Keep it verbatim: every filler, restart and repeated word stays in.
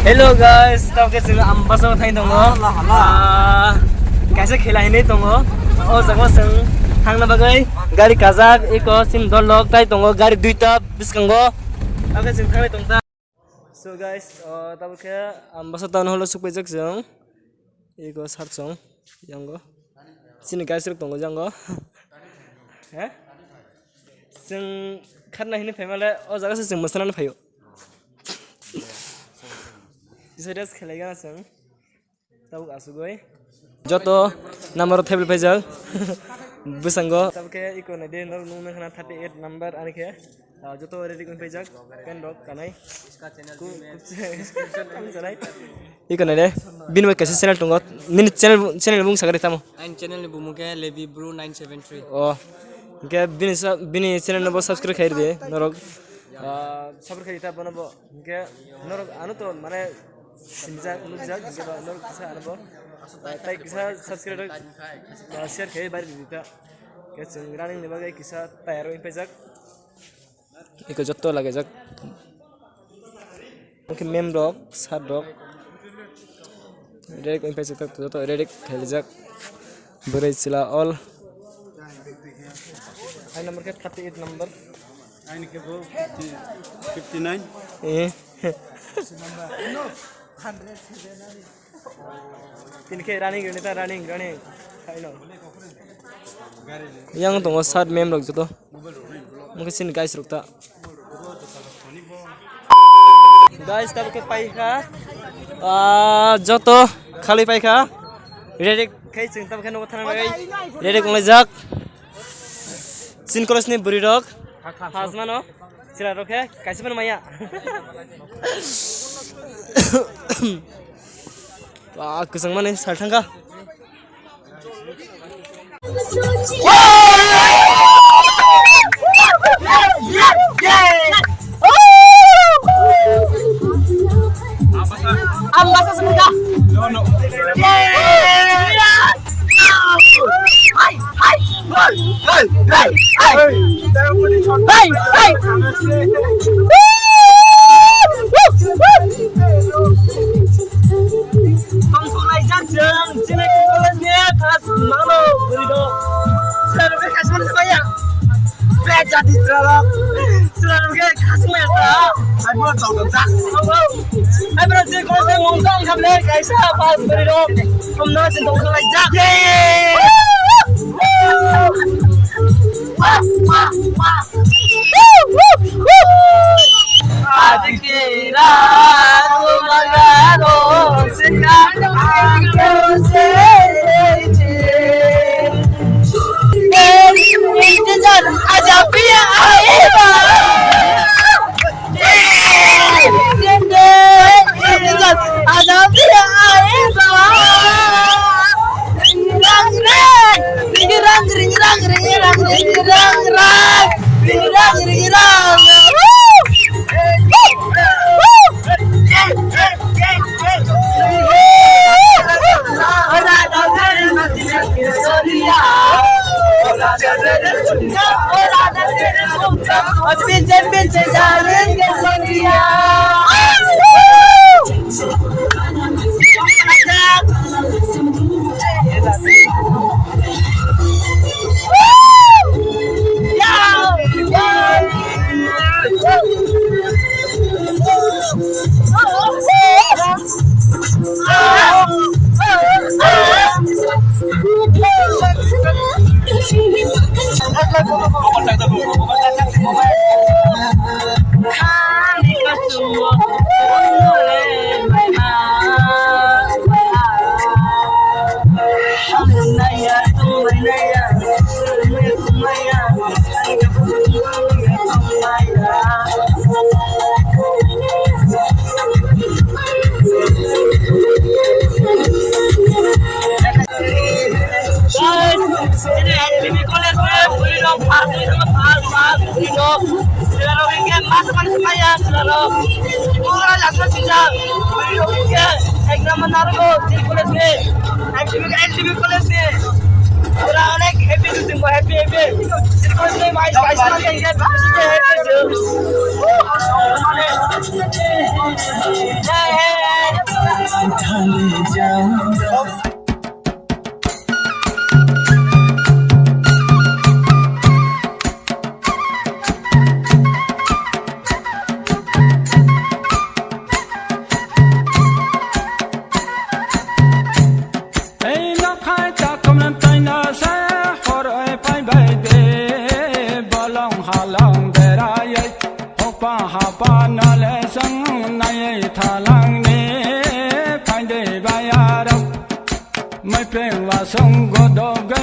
Hello guys, tamo khe chwng Ambasa thai tongo. Hala, hala. Ah, kaisa khela hinwi tongo. O jaga chwng thangna bagwi gari kajak, eko sim dolok tai tongo, gari duita bwskango. Tamo khe chwng thangwi tongta. So guys, o tamo khe Ambasa town hall o swk paijak chwng. Eko sar chwng. Yango. Chini guys rok tongo yango. He? Chwng khatna hini phaimale o jaga se chwng mwsanani phaio. Kisa rest khelai gana chwng. Tabuk asugoi. Joto number table paijak. Bwskango. Tabuk khe iko nai de norok nung nang khana thirty eight number ani khe. Ah, joto ready kong paijak, pen rok kanai. Ku-, ku-, kanai. Iko nai de, bini bai kaisa channel tongo. Nini channel, channel bung sagari tamo. Aini channel ni bumung khe Levi Bru nine seven three. Oh, hingke bini sa-, bini channel no bo subscribe khai di, norok. Ah, subscribe khai ta bono bo. Hingke norok ano to mane sinjak, nukjak, hingke ba norok kisa ano bo. Ah, tai kisa subscribe, ah, share khai bari di ta. Hingke chwng running ni bagwi kisa tayar wng paijak. Eko joto lagajak. Oke, mem rok, sir rok. Ready wng paijak, joto ready khaijak. Bwrwi chwla all. Ai number khe thirty eight number. Aini khe bo fifty, fifty nine. Eh. Tini khe running, running, running, running. Khaino. Yang tongo sat mem rok joto. Mungkin sini guys rok ta. Guys, tabuk khe paikha. Ah, joto khali paikha. Ready khai chwng tabuk khe nogo thang nai. Ready kong jak. Sin college ni bwrwi rok. Has mano. Chwla rok khe kaisa phano maya. Ah, kwchang mani sal thangkha. Ambasa semoga. Hai, hai, hai, hai, hai. Hai, hai. Tongthok laijak chwng, chini college ni class mano, bwrwi do. Sir, bwrwi kaisa mano maya. Bejati chwla rok. Chwla rok khe khasing maya ta. Ai, bo tong tong jak. Ai, bro, je college ni mung tong khamle, kaisa pass bwrwi do. Thumno se tongthok laijak. Wah, wah, wah. Guys, ini M P B college ni bwrwi rok pass wngwi thangma, pass, pass, bwrwi rok. Chwla rok hinkhe masa mani se maya chwla rok. Pura jasa sijak. Bwrwi rok hinkhe exam ma narwgo chini college ni. M P B, M P B college ni. Pura onek happy se chwngbo, happy, happy. Chini college ni mai kaisa mani hinkhe basi khe happy se. Hey, hey, hey. Pahapa nale sang nai thalang ni phaide bayarok. Mai preng wasong godok